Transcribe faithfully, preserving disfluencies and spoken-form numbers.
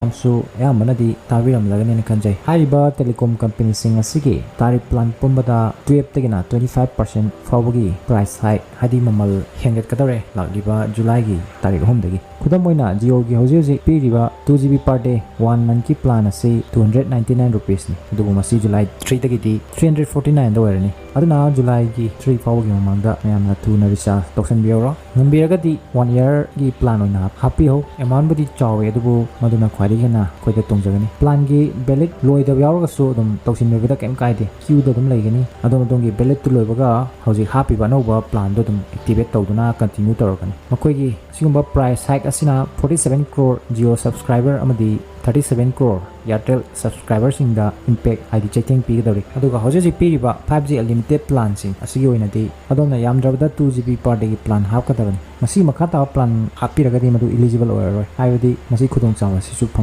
ꯌꯥꯝꯁꯨ ꯑꯌꯥꯝꯕꯅꯗꯤ ꯇꯥꯕꯤꯔꯝꯂꯒꯅꯤꯅ ꯈꯟꯖꯩ꯫ ꯍꯥꯏꯔꯤꯕ telecom companyꯁꯤꯡ ꯑꯁꯤꯒꯤ tariff plan ꯄꯨꯝꯕꯗ twelveꯇꯒꯤꯅ twenty five percent ꯐꯥꯎꯕꯒꯤ price hike, ꯍꯥꯏꯗꯤ ꯃꯃꯜ ꯍꯦꯟꯒꯠꯀꯗꯧꯔꯦ ꯂꯥꯛꯂꯤꯕ ꯖꯨꯂꯥꯏꯒꯤ ꯇꯥꯔꯤꯛ ꯑꯍꯨꯝꯗꯒꯤ꯫ ꯈꯨꯗꯝ ꯑꯣꯏꯅ, Jioꯒꯤ ꯍꯧꯖꯤꯛ ꯍꯧꯖꯤꯛ ꯄꯤꯔꯤꯕ two GB per day one monthꯅꯤ plan ꯑꯁꯤ two hundred ninety nine rupeesꯅꯤ, ꯑꯗꯨꯕꯨ ꯃꯁꯤ ꯖꯨꯂꯥꯏ threeꯗꯒꯤꯗꯤ three hundred forty nineꯗ ꯑꯣꯏꯔꯅꯤ꯫ ꯑꯗꯨꯅ ꯖꯨꯂꯥꯏꯒꯤ three ꯐꯥꯎꯕꯒꯤ ꯃꯃꯥꯡꯗ ꯃꯌꯥꯝꯅ ꯊꯨꯅ recharge ꯇꯧꯁꯟꯕꯤꯍꯧꯔꯣ꯫ ꯉꯝꯕꯤꯔꯒꯗꯤ one yearꯒꯤ plan ꯑꯣꯏꯅ ꯍꯥꯞ-, ꯍꯥꯞꯄꯤꯍꯧ꯫ Amountꯕꯨꯗꯤ ꯆꯥꯎꯋꯦ, ꯑꯗꯨꯕꯨ ꯃꯗꯨꯅ ꯈ꯭ꯋꯥꯏꯗꯒꯤ ꯍꯦꯟꯅ ꯑꯩꯈꯣꯏꯗ ꯇꯣꯡꯖꯒꯅꯤ꯫ Planꯒꯤ valid ꯂꯣꯏꯗꯕ ꯌꯥꯎꯔꯒꯁꯨ ꯑꯗꯨꯝ ꯇꯧꯁꯤꯟꯕꯤꯕꯗ ꯀꯩꯝ ꯀꯥꯏꯗꯦ, queueꯗ ꯑꯗꯨꯝ ꯂꯩꯒꯅꯤ꯫ ꯑꯗꯣꯝ ꯑꯗꯣꯝꯒꯤ validꯇꯨ ꯂꯣꯏꯕꯒ ꯍꯧꯖꯤꯛ ꯍꯥꯞꯄꯤꯕ ꯑꯅꯧꯕ planꯗꯣ ꯑꯗꯨꯝ activate ꯇꯧꯗꯨꯅ continue ꯇꯧꯔꯛꯀꯅꯤ꯫ ꯃꯈꯣꯏꯒꯤ ꯑꯁꯤꯒꯨꯝꯕ price hike ꯑꯁꯤꯅ forty seven crore Jio subscriber ꯑꯃꯗꯤ thirty seven crore Airtel subscriberꯁꯤꯡꯗ impact, ꯍꯥꯏꯗꯤ ꯆꯩꯊꯦꯡ ꯄꯤꯒꯗꯧꯔꯤ꯫ ꯑꯗꯨꯒ ꯍꯧꯖꯤꯛ ꯍꯧꯖꯤꯛ ꯄꯤꯔꯤꯕ five G unlimited planꯁꯤꯡ ꯑꯁꯤꯒꯤ ꯑꯣꯏꯅꯗꯤ ꯑꯗꯣꯝꯅ ꯌꯥꯝꯗ꯭ꯔꯕꯗ two GB per dayꯒꯤ plan ꯍꯥꯞꯀꯗꯕꯅꯤ꯫ ꯃꯁꯤ ꯃꯈꯥ ꯇꯥꯕ plan ꯍꯥꯞꯄꯤꯔꯒꯗꯤ ꯃꯗꯨ eligible ꯑꯣꯏꯔꯔꯣꯏ, ꯍꯥꯏꯕꯗꯤ ꯃꯁꯤ ꯈꯨꯗꯣꯡꯆꯥꯕ ꯑꯁꯤꯁꯨ ꯐꯪꯂꯣꯏ꯫